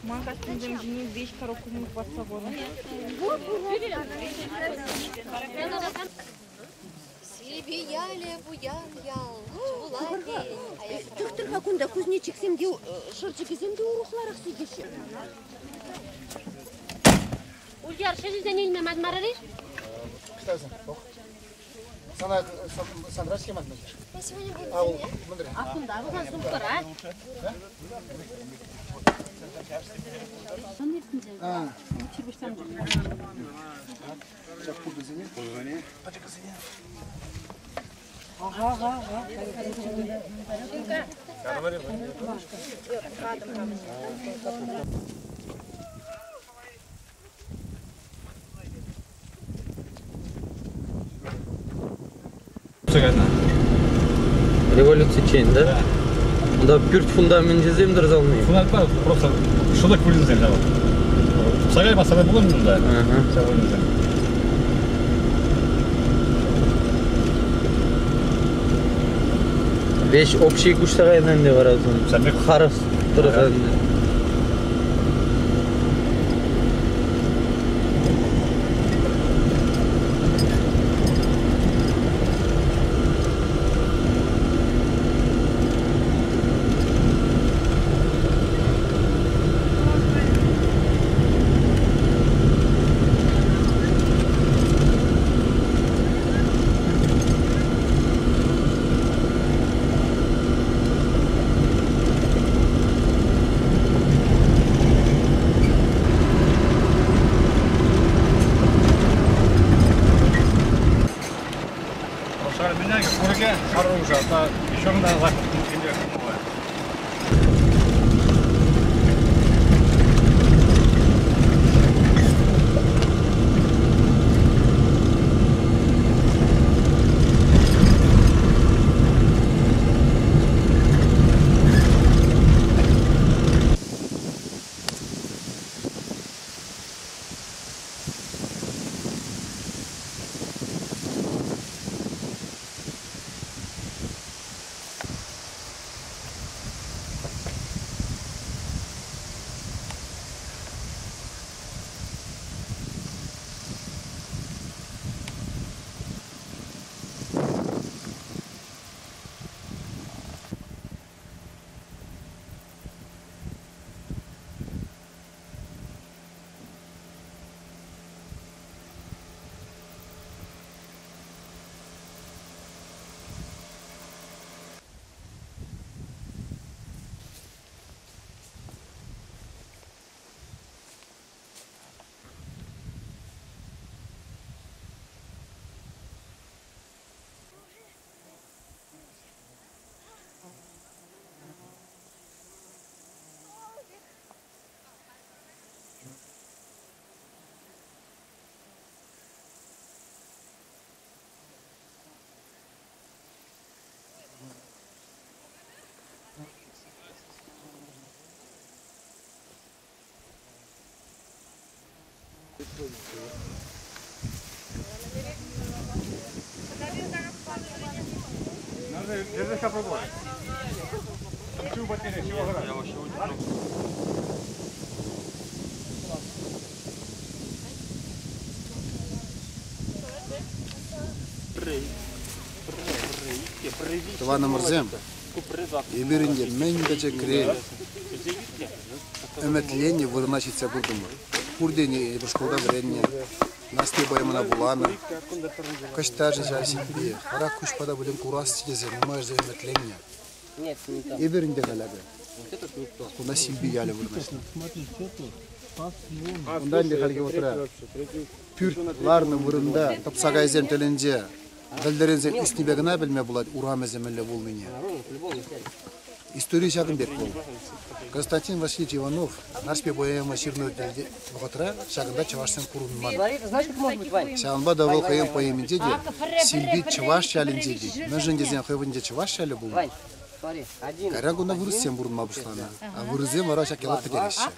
Ман костюмсем ҫине веҫ коробка хӑпартса хунӑ. Силпи ялӗ пуян ял, хула тейӗн. Тӑхтӑр-ха кунта кузнечиксем те, шӑрчӑкӗсем те урӑхларах сикеҫҫӗ. Ульяр, шӑшисене илме манмарӑр-и? Кстати, пох. Сана Сандра схема Я сегодня буду А, мындыр. А кунта вӑхан сумкӑра. А. Сейчас пуртӑсене. Пуртӑсене. Пачкӑсене. Ага, ага, ага. Революциччен, да? Унта пӳрт фундаменчӗсем тӑрса юлни. Фундаментпа просто шӑтӑк вырӑнсем ҫав. Сарай масарай пулнӑ унта. Ҫав вырӑнсем. Веҫ общий куҫса кайнӑ ӗнтӗ вара сон. Харӑс тӑрса ӗнтӗ. Шар меня курге оружие, это еще надо закупить. Надо пробовать. Чего потеря, чего гора? Тӑванӑмӑрсем, эпир ӗнтӗ мӗн пӗчӗкрен ӗмӗтленнӗ вырӑна ҫитсе куртӑмӑр. Пурте эпир шкулта вӗреннӗ, Нарспи поэмӑна вуланӑ. Кӑҫтарчӗ ҫав сиппи, хӑрах куҫпа та пулин курасчӗ тесе нумайӑшӗ ӗмӗтленнӗ. Эпир ӗнтӗ халь акӑ кунта Силпи ялӗ вырнаҫнӑ. Унта ӗнтӗ хальхи вӑхӑтра пӳрт ларнӑ вырӑнта тӑпсакайсем тӗлӗнче вӗлтӗренсем ӳснипе кӑна пӗлме пулать урамӗсем мӗнле пулнине. Истори ҫакӑн пек пулнӑ. Константин Васильевич Иванов Нарспи поэма ҫырнӑ вӑхӑтра ҫакӑнта чӑвашсем курӑнман. Ҫавӑнпа та вӑл хӑйӗн поэминче те Силпи чӑваш ялӗнче те, мӗншӗн тесен хӑй вӑхӑтӗнче чӑваш ялӗ пулнӑ. Кайран кунта вырӑссем пурӑнма пуҫланӑ. А вырӑссем вара ҫак яла пӗтереҫҫӗ.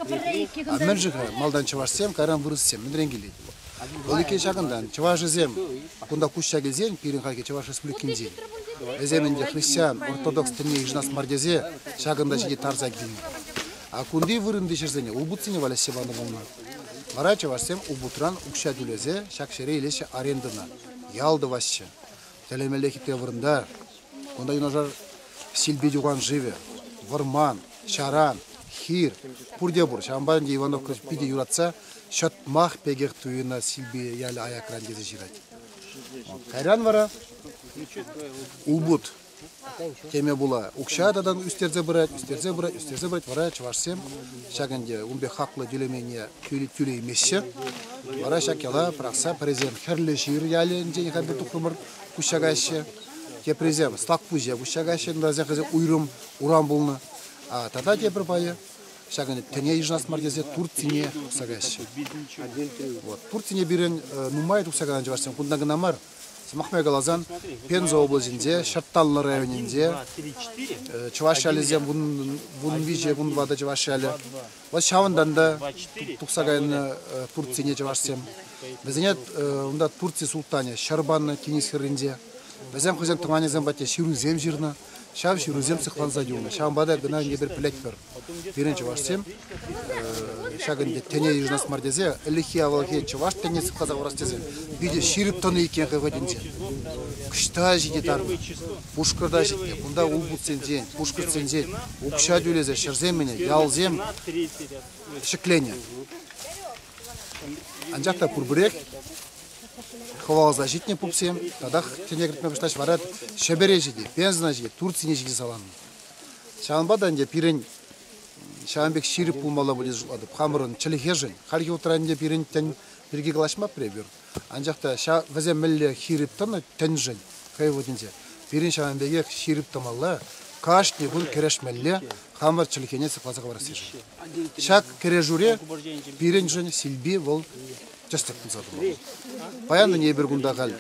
А мӗншӗн-ха малтан чӑвашсем, кайран вырӑссем? Мӗнрен килет? Вӑл иккен ҫакӑнтан. Чӑвашӗсем кунта куҫса килсен, пирӗн хальхи Чӑваш Республикинчен. Вӗсем ӗнтӗ христиан ортодокс тӗнне йышӑнас мар тесе ҫакӑнта ҫити тарса килнӗ. А кунти вырӑнти ҫӗрсене улпутсене валеҫсе панӑ пулнӑ. Вара чӑвашсем улпутран укҫа тӳлесе ҫак ҫӗре илеҫҫӗ арендӑна, ял тӑваҫҫӗ. Тӗлӗнмелле хитре вырӑнта. Кунта юнашар Силпи юхан шывӗ, вӑрман, ҫаран, хир пурте пур. Ҫавӑнпа ӗнтӗ Ивановка питӗ юратса ҫӑтмах пекех туйӑнать Силпи ялӗ аякран тесе ҫырать. Кайран вара улпут теме пула укҫа татан ӳстерсе пырать, ӳстерсе пырать, ӳстерсе пырать. Вара чӑвашсем ҫак ӗнтӗ ун пек хаклӑ тӳлемене тӳлеймеҫҫӗ. Вара ҫак яла пӑрахса пӗрисем Хӗрлӗ Ҫыр ялӗнчен халь тухрӑмӑр куҫса каяҫҫӗ. Теприсем Слакпуҫе куҫса каяҫҫӗ, унта хӑйсен уйрӑм урам пулнӑ. А тата тепӗр пайӗ ҫакӑн тӗне йышӑнас мар тесе Турцине тухса каяҫҫӗ. Вот. Турцине пирӗн нумай тухса кайнӑ чӑвашсем кунта кӑна мар. Сӑмах май каласан, Пенза облаҫӗнче, Ҫӑрттанлӑ районӗнче чӑваш ялӗсем 13, 14 чӑваш ялӗ. Вот ҫавӑнтан та тухса кайнӑ Турцине чӑвашсем. Вӗсене унта Турци султанӗ ҫӗр панӑ тинӗс хӗрринче. Вӗсем хӑйсен тӑванӗсем патне ҫырусем ҫырнӑ. Ҫав ҫырусем сыхланса юлнӑ. Ҫавӑнпа та кӑна эпир пӗлетпӗр. Пирӗн чӑвашсем ҫак ӗнтӗ тӗне йышӑнас мар тесе ӗлӗкхи-авалхи чӑваш тӗнне сыхласа хӑварас тесе питӗ ҫирӗп тӑнӑ иккен хӑй вӑхӑтӗнче. Кӑҫта ҫити тарнӑ, Пушкӑрта ҫитнӗ, кунта улпутсенчен, пушкӑртсенчен укҫа тӳлесе ҫӗрсем-мӗне, ялсем ҫӗкленӗ. Анчах та пурпӗрех хӑваласа ҫитнӗ пупсем татах тӗне кӗртме пуҫлаҫ, вара Ҫӗпӗре ҫити, Пензӑна ҫити, Турцине ҫити саланнӑ. Ҫавӑнпа та ӗнтӗ пирӗн ҫавӑн пек ҫирӗп пулмалла пуль тесе шутлатӑп. Хамӑрӑн чӗлхешӗн. Хальхи вӑхӑтра ӗнтӗ пирӗн тӗн пирки калаҫмапӑр эпир. Анчах та ҫав вӗсем мӗнле ҫирӗп тӑнӑ тӗншӗн хӑй вӑхӑтӗнче, пирӗн ҫавӑн пекех ҫирӗп тӑмалла, кашни кун кӗрешмелле, хамӑр чӗлхене сыхласа хӑварассишӗн. Ҫак кӗрешӳре пирӗншӗн Силпи вӑл тӗслӗх пулса тӑмалла. Паян ӗне эпир кунта халь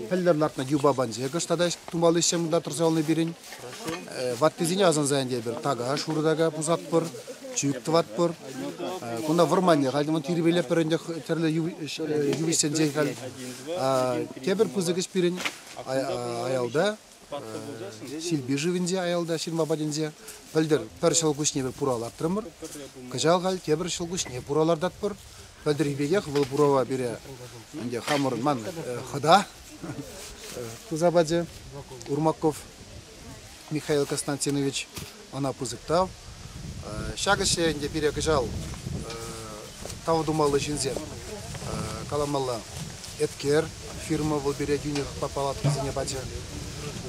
пӗлтӗр лартнӑ юпа панче кӑшт тата тумалли ӗҫсем кунта тӑрса юлнӑ пирӗн. Ваттисене асӑнса ӗнтӗ эпир така, шурӑ така пусатпӑр, чӳк тӑватпӑр. Кунта вӑрманне халь тирпейлетпӗр ӗнтӗ тӗрлӗ йывӑҫсенчен халь. Тепӗр пысӑк ӗҫ пирӗн аялта Силпи шывӗнче аялта, ҫырма патӗнче. Пӗлтӗр пӗр ҫӑлкуҫне пӗр пура лартрӑмӑр. Кӑҫал халь тепӗр ҫӑлкуҫне пура лартатпӑр. Пӗлтӗрхи пекех вӑл пурава пире ӗнтӗ хамӑрӑн ман хӑта туса пачӗ Урмаков Михаил Константинович. Ӑна пысӑк тав. Ҫак ӗҫре ӗнтӗ пире кӑҫал тав тумалли ҫынсем каламалла. Эткер фирма вӑл пире йӳнӗ палаткӑсене пачӗ.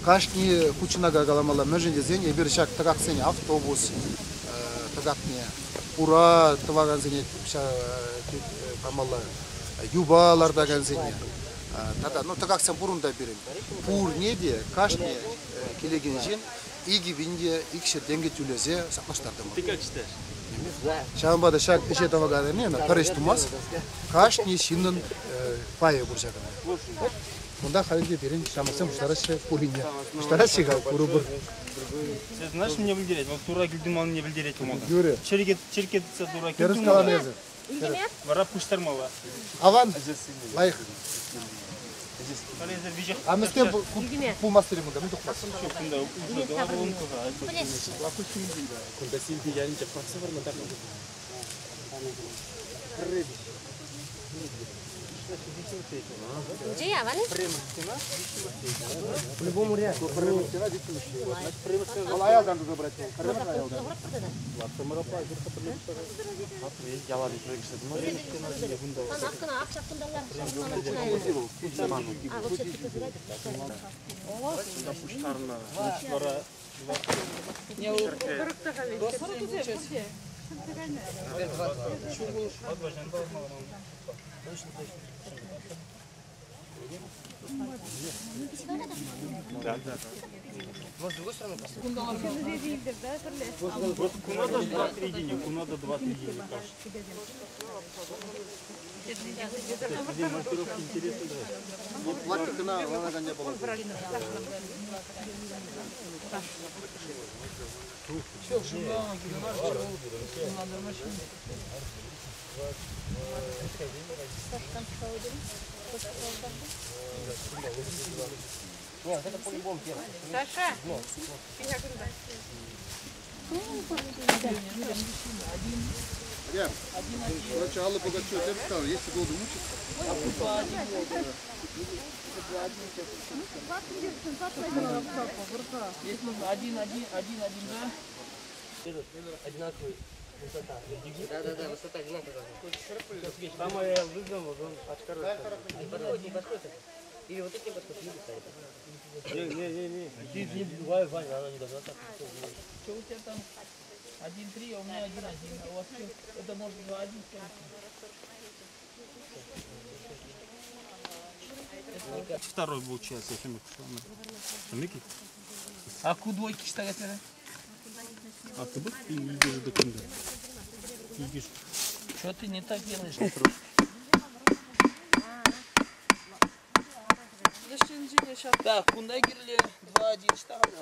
Кашни хутшӑнака каламалла, мӗншӗн тесен эпир ҫак тӑкаксене автобус тӑкакне, ура тӑвакансене памалла, юпа лартакансене тата ну тӑкаксем пур унта пирӗн. Пурне те кашни килекен ҫын 2200 тенкӗ тӳлесе саплаштартӑмӑр. Ҫавӑнпа та ҫак ӗҫе тӑваканне пӗр ӗҫ тумасть, кашни ҫыннӑн пайӗ пур ҫакӑнта. Кунта халӗ те пирӗн ҫамрӑксем пуҫтараҫҫӗ пуррине. Пуҫтараҫҫӗ-ха курӑпӑр. Знаешь, мне пӗлтерет, вӑл тура килтӗм манне пӗлтерет малтан. Юрӗ. Черке, черке тытса тура Тӗрӗс килтӗм каланӑ эсӗ. Вара пуҫтармалла. Аван, лайӑх. А мӗскер пулмасть кунта, мӗн тухмасть? Кунта Силпи ялӗнче пӑрахса вырнӑ та. По-любому ряд. Вӑл аялтан туса пырать. Вот кунада 2-3 дня, кунада 2-3 дня каша. Платикӑна лараканне пулать. Саша! Короче, Алла Пугачева тебе сказала, если долго мучиться. Здесь нужно 1, 1, 1, 1, да? Одинаковый высота. Да, высота одинаковая. Самое вызвало, он Не подходит, не подходит. Или вот это не подходит, не подходит. Не-не-не. Не бывай, Ваня, она не должна так. Что у тебя там? 1-3, а у меня 1-1. А у вас что? Это может 2-1, конечно. Второй получается, если А куда двойки читать? А ты будешь идешь до кунда? Идешь. Что ты не так делаешь? Так, кунда кирли 2-1 читали.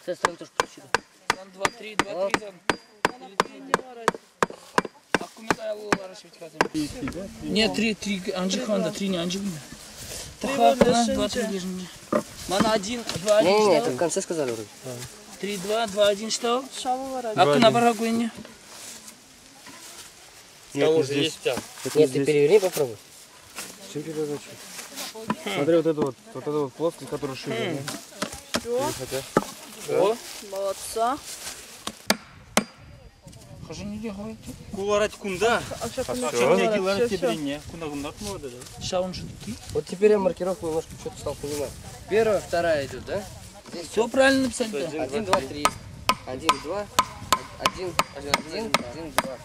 С этой стороны тоже подключили. Там 2-3, 2-3 там. Нет, 3, 3, Анжиханда, 3 не Анжиханда. 2, 3 держим. Мана 1, 2, 1. Не-не-не, это в конце сказали вроде. 3, 2, 2, 1 читал. А на барагуине? Нет, не здесь. Нет, ты переверни, попробуй. Чем переворачивать? Смотри, вот эту вот плоскость, которая шире. Все. О. Молодца. Куларать кунда. Вот теперь я маркировку немножко что-то стал понимать. Первая, вторая идет, да? Здесь все правильно написали. 1, 2, 3. 1, 2, 1, 1, 1, 1, 2.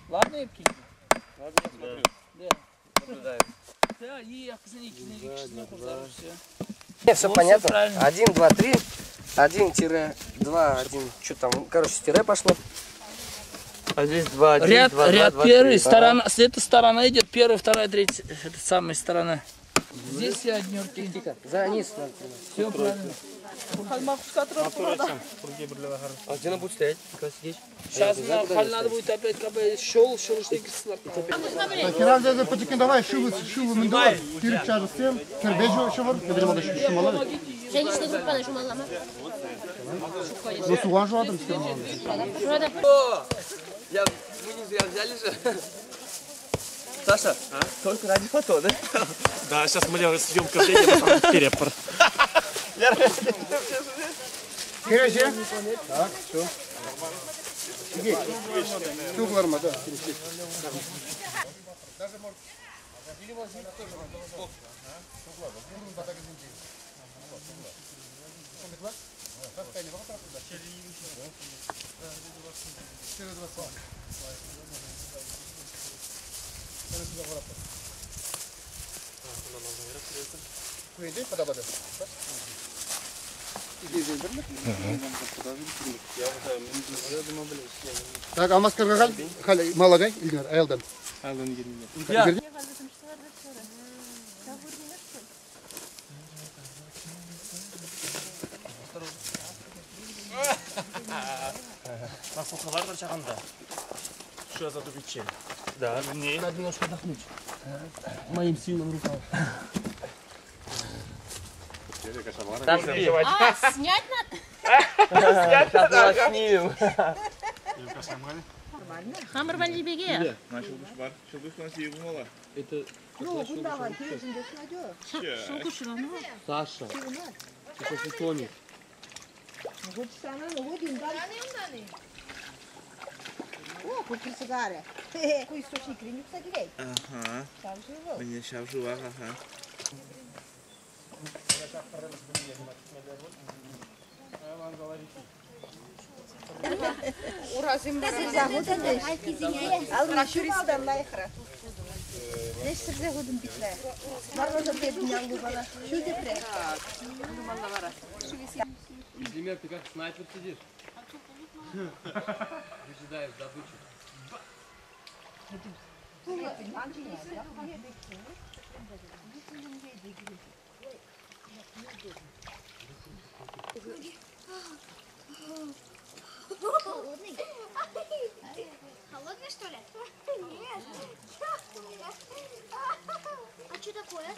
Ладно, Евгений? Ладно, я смотрю. Да. Да, и Нет, все понятно. 1, 2, 3. 1-2, 1, что там, короче, тире пошло. А здесь 2, 1, ряд, 2, ряд 2, первый, 3. сторона, эта сторона идет, первая, вторая, третья, это самая сторона. Здесь я однерки. Тихо, за низ надо. Все правильно. А где она будет стоять? Как сидеть? Сейчас надо будет опять кабы шел, шел, Давай, шивы, шивы, мендуар, кирпича всем, кирбежу, шивар, шумала. Женщина группа на шумалама. Ну, суган жуадым, Я, мы не зря взяли же. Саша, а? Только ради фото, да? Да, сейчас мы делаем съемка времени, потом перепор. Кереже. Так, все. Тугларма, да. Так, алмаз кыргагал, хал малагай, Илнар, аялдан. Аялдан келмейді. Что за тупичень? Да, мне. Надо немножко отдохнуть. Моим сильным рукам. А, снять надо? Снять надо. Снимем. Хамыр валибеге. Это Саша. Ты сейчас утонешь. Ага. Мне сейчас жива, ага. Инженер, ты как снайпер сидишь? Выжидаешь добычу. Холодный? Холодный, что ли? Нет. А что такое?